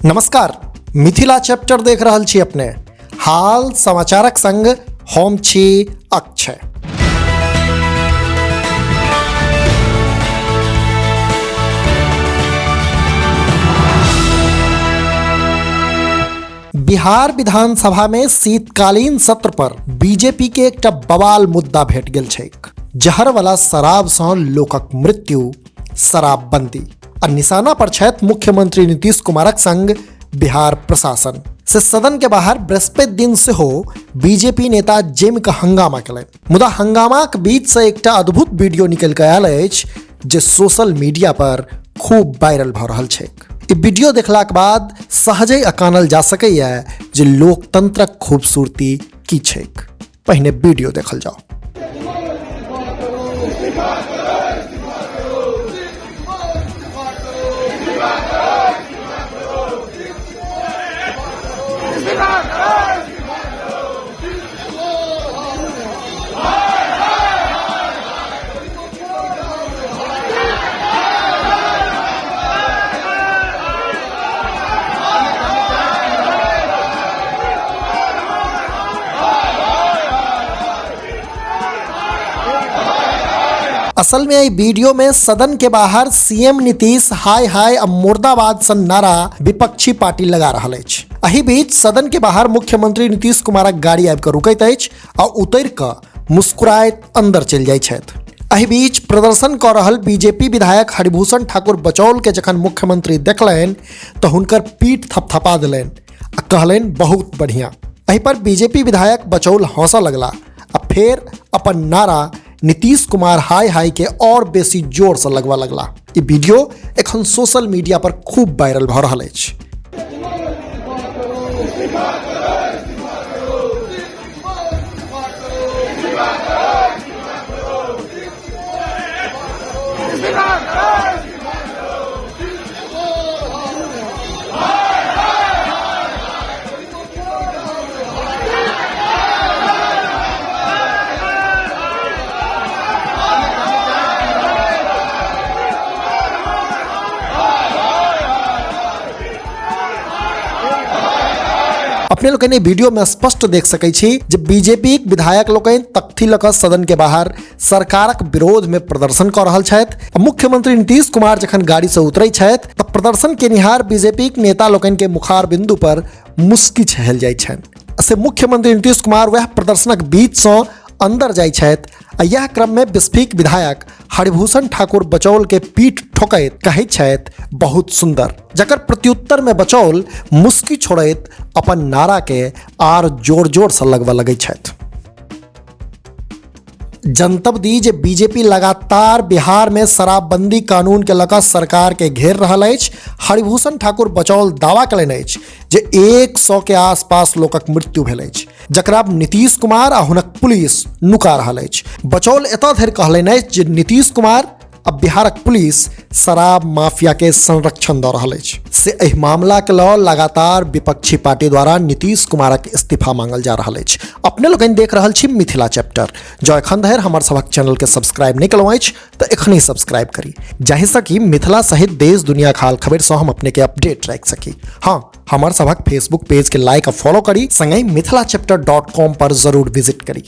नमस्कार, मिथिला चैप्टर देख रहल छी अपने। हाल समाचारक संग हम छी अक्षय। बिहार विधानसभा में शीतकालीन सत्र पर बीजेपी के एकटा बवाल मुद्दा भेट गेल छैक। जहर वाला शराब सँ लोकक मृत्यु, शराबबंदी आ निशाना पर छथि मुख्यमंत्री नीतीश कुमारक संग बिहार प्रशासन। से सदन के बाहर बृहस्पति दिन सेहो बीजेपी नेता जमि कऽ हंगामा केलनि, मुदा हंगामाक बीच से एकटा अद्भुत वीडियो निकलि कऽ आयल अछि जे सोशल मीडिया पर खूब वायरल भऽ रहल छैक। ई वीडियो देखलाक बाद सहजे अकानल जा सकैए जे लोकतंत्रक खूबसूरती की छैक। पहिने वीडियो देखल जाओ। असल में एहि वीडियो में सदन के बाहर सीएम नीतीश हाय हाय आ मुर्दाबाद सन नारा विपक्षी पार्टी लगा रहल अछि। एहि बीच सदन के बाहर मुख्यमंत्री नीतीश कुमारक गाड़ी आबि कऽ रुकैत अछि आ उतरि कऽ मुस्कुराइत अंदर चलि जाइत छथि। एहि बीच प्रदर्शन कऽ रहल बीजेपी विधायक हरिभूषण ठाकुर बचौल के जखन मुख्यमंत्री देखलनि तऽ हुनकर पीठ थपथपा देलनि आ कहलनि बहुत बढ़िया। एहि पर बीजेपी विधायक बचौल हंसऽ लगला आ फेर अपन नारा नीतीश कुमार हाय हाय के और बेसी जोर से लगवा लगला। ई वीडियो एखन सोशल मीडिया पर खूब वायरल भऽ रहल अछि। अपने लोकनि वीडियो में स्पष्ट देख सकै छी जे बीजेपी विधायक लोकनि तख्ती लऽ कऽ सदन के बाहर सरकारक विरोध में प्रदर्शन कऽ रहल छथि। मुख्यमंत्री नीतीश कुमार जखन गाड़ी से उतरै छथि तऽ प्रदर्शन केनिहार बीजेपी नेता लोकनि के मुखार बिंदु पर मुस्की छहल जाइ छनि। से मुख्यमंत्री नीतीश कुमार वएह प्रदर्शनक बीच सँ अंदर जाइ छथि आ यह क्रम में बिस्फीक विधायक हरिभूषण ठाकुर बचौल के पीठ ठोकैत कहैत छथि बहुत सुंदर, जकर प्रत्युत्तर में बचौल मुस्की छोड़ैत अपन नारा के आर जोर जोर से लगबऽ लगैत छथि। जनतब दी जे बीजेपी लगातार बिहार में शराबबंदी कानून के लऽ कऽ सरकार के घेर रहल अछि। हरिभूषण ठाकुर बचौल दावा कयलनि अछि जे 100 के आसपास लोकक मृत्यु भेल अछि, जकरा नीतीश कुमार आ हुनक पुलिस नुका रहल अछि। बचौल एतऽ धरि कहलनि अछि जे नीतीश कुमार आ बिहारक पुलिस शराब माफिया के संरक्षण दऽ रहल अछि। से एहि मामला के लऽ लगातार विपक्षी पार्टी द्वारा नीतीश कुमारक इस्तीफा मांगल जा रहल अछि। अपने लोकनि देख रहल छी मिथिला चैप्टर। जँ एखन धरि हमर सभक चैनल के सब्सक्राइब नहि केलहुँ अछि तऽ एखनहि सब्सक्राइब करी, जाहिसँ कि मिथिला सहित देश दुनियाक हाल खबरि सँ हम अपने के अपडेट राखि सकी। हाँ, हमर सभक फेसबुक पेज के लाइक आ फॉलो करी, संगहि मिथिला चैप्टर.com पर जरूर विजिट करी।